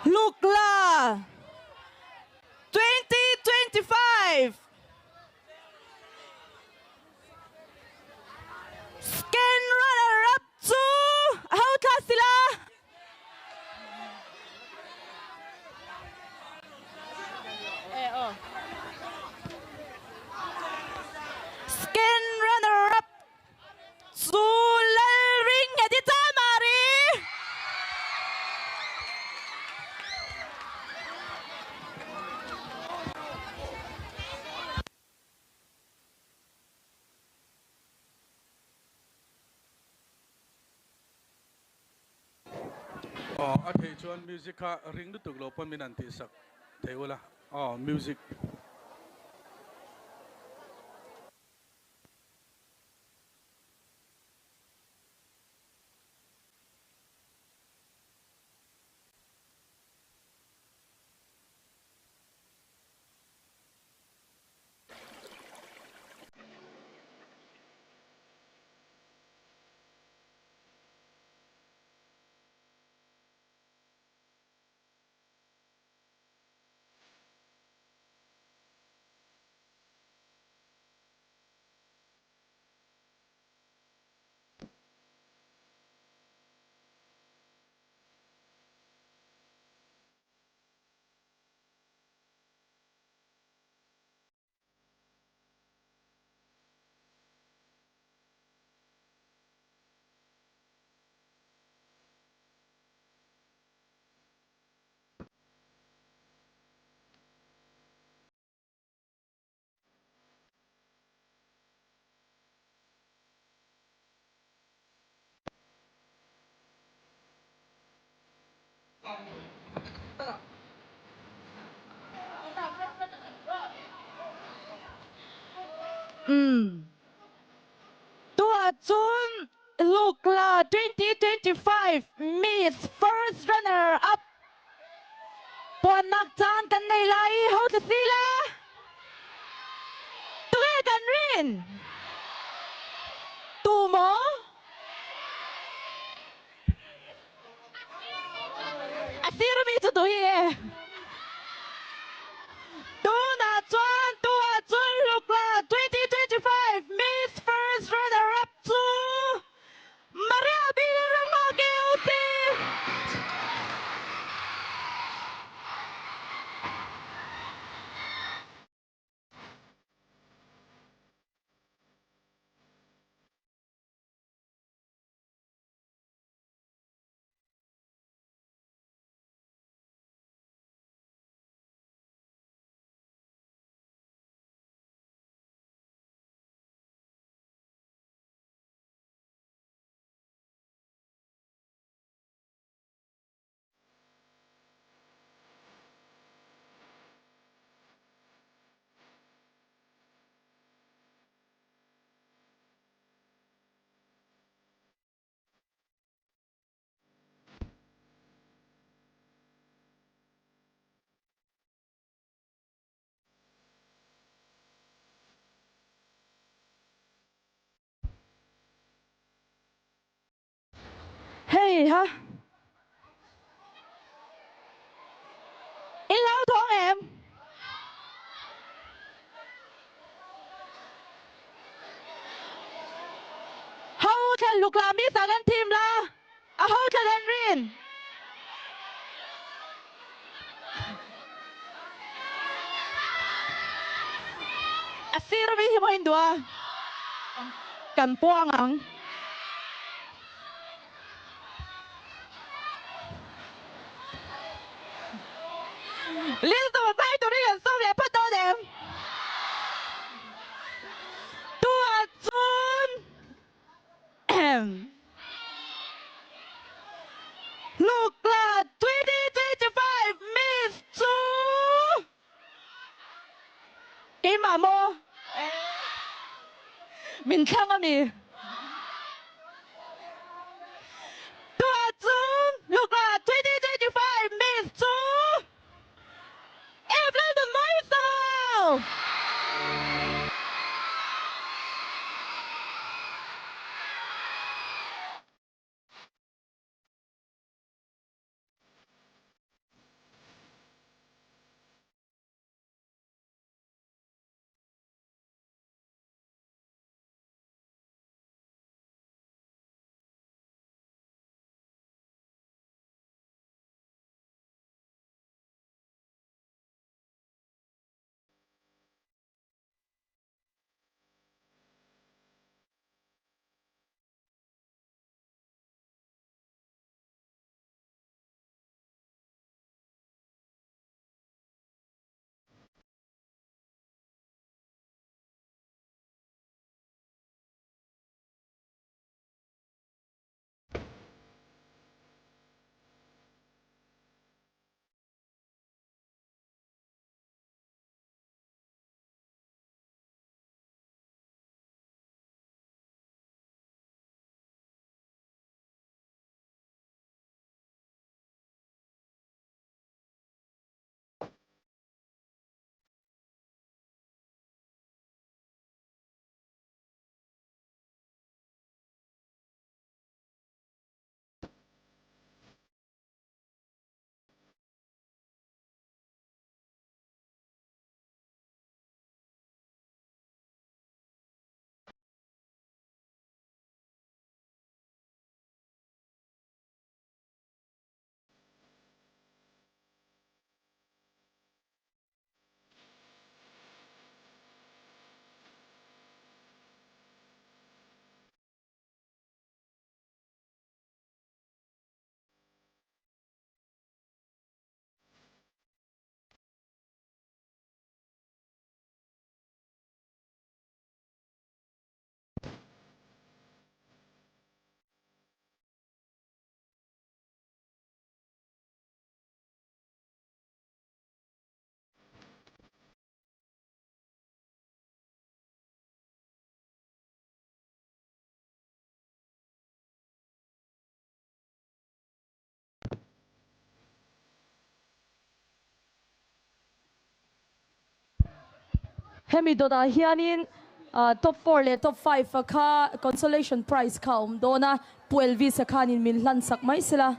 Lukla 2025 Second runner up chu a ho thla sila. Second runner up chu Lalringheti Chamari. Aw a theih chuan music kha ring lutuk lo pawn min han tih sak thei ula aw music. Umm. Tuah cun Lukla 2025 Miss First Runner Up puannak caan kan nei lai i ho tla si le? Tuke kan rin? Tu maw? A sirmi cu tu hi e. Tunah cun tu ah cun Lukla 2025 Miss First Runner Up cu Maria Bilarangake u si. Hei ha. In hlauthawng em? Ho thlan lukla mi sa kan thim la. A ho thlan an rin. A sir mi hi mo in dua. Kan puang ang. Lilzo zai turin an sawm leh phawt dawn em? Tuah chun Lukla 2025 Miss chu keimah maw? Min thlang a mi? Tuah chun Lukla 2025 Miss chu Evelyn Maisau! Hemi dawtah hianin top 4 leh top 5 kha consolation prize kha a awm dawn a, Pu Elvis-a khanin min hlan sak mai sela.